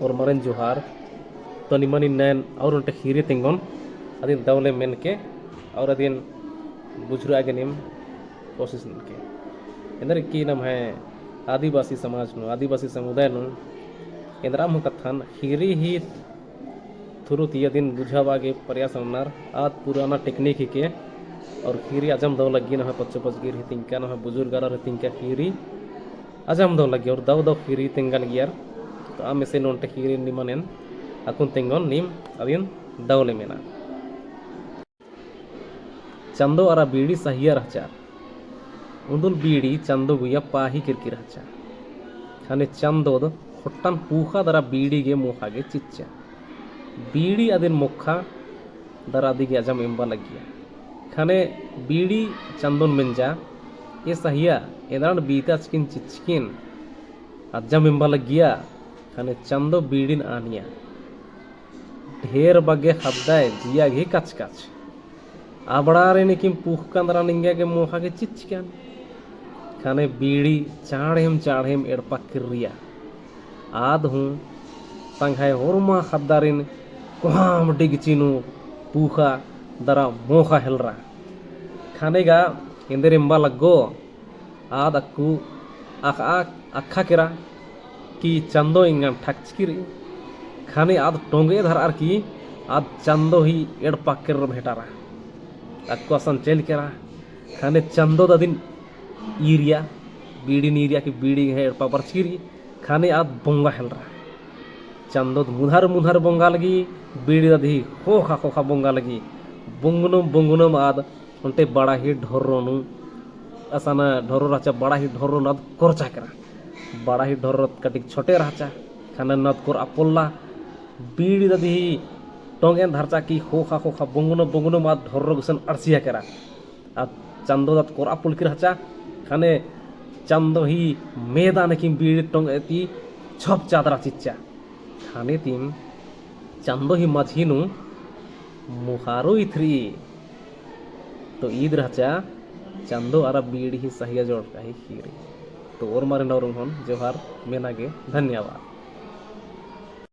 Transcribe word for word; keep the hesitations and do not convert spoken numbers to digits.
ओर्मारिन जोहार। तो निमन इन्नन और ओन्टे ख़ीरी तेंगोन, अदिन दव ले मेनके, और अदिन बुझुरआ गे नीम कोशिश ननके। एन्देर कि नम्है आदिवासी समाज नू, आदिवासी समुदाय नू, एन्दरा हूँ कत्थन ख़ीरी ही through ती अदिन बुझाबआ गे प्रयास नन्नर, आद पुराना technique हिके, और ख़ीरी अजम दव लग्गी नम्है पच्चो पचगिर ही तिंका, नम्है बुजुर्ग आलर ही तिंका ख़ीरी अजम दव लग्गी और दव दव ख़ीरी तेंगा लगियर। तो अम्म एसे नू ओन्टे ख़ीरी निमन एन अक्कुन तेंगोन, नीम अदिन दव ले मेना। चंदो अरा बीड़ी सहिया रहचा। उन्दुल बीड़ी चंदो गुइया पाही केरकी रहचा। ख़ने चंदोद ख़ोट्टन पूख़ा दरा बीड़ी गे मोख़ा गे चिच्चा। बीड़ी अदिन मोख़ा दरा अदी गे अजम एम्बा लग्गिया। ख़ने बीड़ी चंदोन मेंजा, ए सहिया, एन्दरन बीता चिच्चकिन चिच्चकिन, अजम एम्बा लग्गिया। ख़ने चंदो बीड़िन आनिया। ढेर बग्गे ख़द्दय जिया गही कचकच। अबड़ारिन इकिम पूख़कन दरा निंगा गे मोख़ा गे चिच्चकन। ख़ने बीड़ी चाढ़ेम चाढ़ेम एड़पा किर्रिया। आद हूँ तंग्है होरमा ख़द्दारिन कोहाम डिगची नू पूख़ा दरा मोख़ा हेलरा। ख़ने गा एन्देर एम्बा लग्गो, आद अक्कु अख-, अख-, अख़ा केरा कि चंदो एंगन ठकचकी रई। ख़ने आद टोंगे धरअर कि आद चंदो ही एड़पा केरर भेंटारा। अक्कु असन चइल केरा। ख़ने चंदोद अदिन ईरिया, बीड़िन ईरिया कि बीड़ी एंग्है एड़पा बरचकी रई। ख़ने आद बोंगा हेलरा। चंदोद मुन्धर मुन्धर बोंगा लगी, बीड़ीद अदी ख़ोख़ा ख़ोख़ा बोंगा लगी। बोंगनुम बोंगनुम आद ओन्टे बड़ा ही ढोर्रो नू, असन ढोर्रो रहचा, बड़ा ही ढोर्रो नू आद कोरचा केरा। बड़ा ही ढोर्रो कटिक छोटे रहचा, ख़ने नद कोरआ पोल्ला। बीड़ीद अदी टोंगेन धरचा कि ख़ोख़ा ख़ोख़ा बोंगनुम बोंगनुम आद ढोर्रो गुसन अंड़सिया केरा। आद चंदोद आद कोरआ पोल्लकी रहचा, ख़ने चंदो ही मेदा नकिम बीड़ी टोंगे ती छोपचा दरा चिच्चा। ख़ने तिम चंदो ही मझी नू मुहारो इथरी। तो ईद रहचा चंदो अरा बीड़ी ही सहिया जोड़का ही ख़ीरी। तो ओर्मारिन और ओंगोन जोहार मेना गे, धन्यवाद।